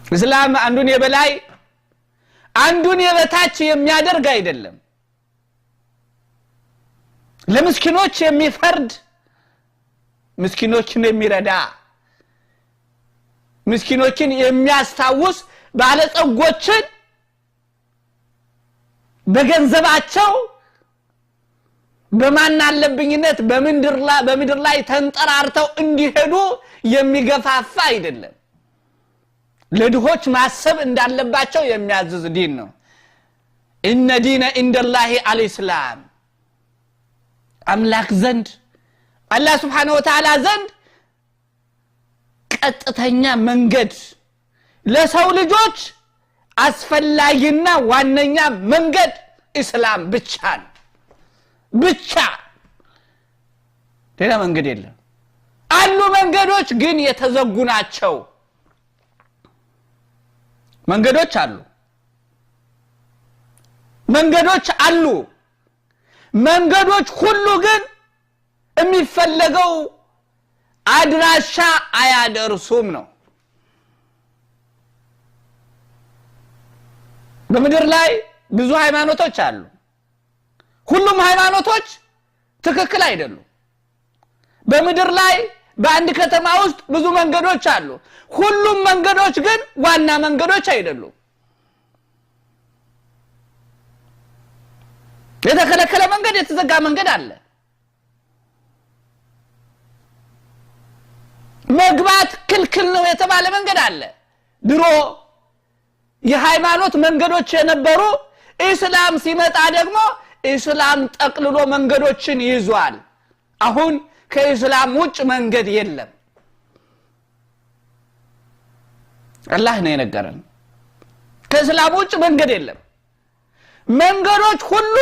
እስላም አንዱን የበላይ አንዱን የበታች የሚያደርግ አይደለም። ለምስኪኖች የሚፈርድ፣ ምስኪኖችን የሚረዳ፣ ምስኪኖችን የሚያስታውስ፣ ባለጸጎችን በገንዘባቸው በማናለብኝነት በምድር ላይ ተንጠራርተው እንዲሄዱ የሚገፋፋ አይደለም። ለድሆች ማሰብ እንዳለባቸው የሚያዝዝ ዲን ነው። إن الدين عند الله الإسلام። አምላክ ዘንድ፣ አላህ سبحانه وتعالى ዘንድ ቀጥተኛ መንገድ፣ ለሰው ልጆች አስፈላጊና ዋነኛ መንገድ ኢስላም ብቻ ነው። ብቻ፣ ሌላ መንገድ የለም። አሉ መንገዶች፣ ግን የተዘጉ ናቸው። መንገዶች አሉ፣ መንገዶች አሉ። መንገዶች ሁሉ ግን የሚፈለገው አድራሻ አያደርሱም ነው። በምድር ላይ ብዙ ሃይማኖቶች አሉ። ሁሉም ሃይማኖቶች ትክክል አይደሉም። በምድር ላይ በአንድ ከተማ ውስጥ ብዙ መንገዶች አሉ። ሁሉም መንገዶች ግን ዋና መንገዶች አይደሉም። የተከለከለ መንገድ፣ የተዘጋ መንገድ አለ። መግባት ክልክል ነው የተባለ መንገድ አለ። ድሮ የሃይማኖት መንገዶች የነበሩ፣ ኢስላም ሲመጣ ደግሞ ኢስላም ጠቅልሎ መንገዶችን ይዟል። አሁን ከኢስላም ውጭ መንገድ የለም። አላህ ነው የነገረን። ከእስላም ውጭ መንገድ የለም። መንገዶች ሁሉ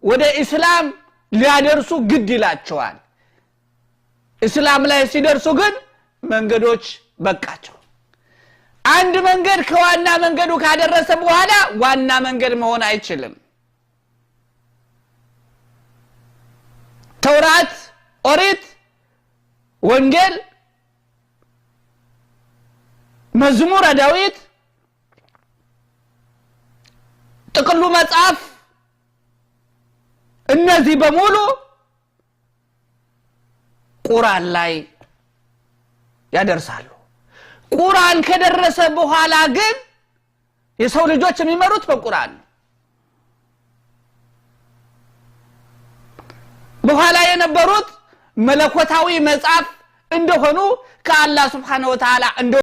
ወደ ኢስላም ሊያደርሱ ግድ ይላቸዋል። እስላም ላይ ሲደርሱ ግን መንገዶች በቃቸው። አንድ መንገድ ከዋና መንገዱ ካደረሰ በኋላ ዋና መንገድ መሆን አይችልም። ተውራት፣ ኦሪት፣ ወንጌል፣ መዝሙረ ዳዊት፣ ጥቅሉ መጽሐፍ፣ እነዚህ በሙሉ ቁርአን ላይ ያደርሳሉ። ቁርአን ከደረሰ በኋላ ግን የሰው ልጆች የሚመሩት በቁርአን ነው። በኋላ የነበሩት መለኮታዊ መጽሐፍ እንደሆኑ ከአላህ سبحانه وتعالى እንደ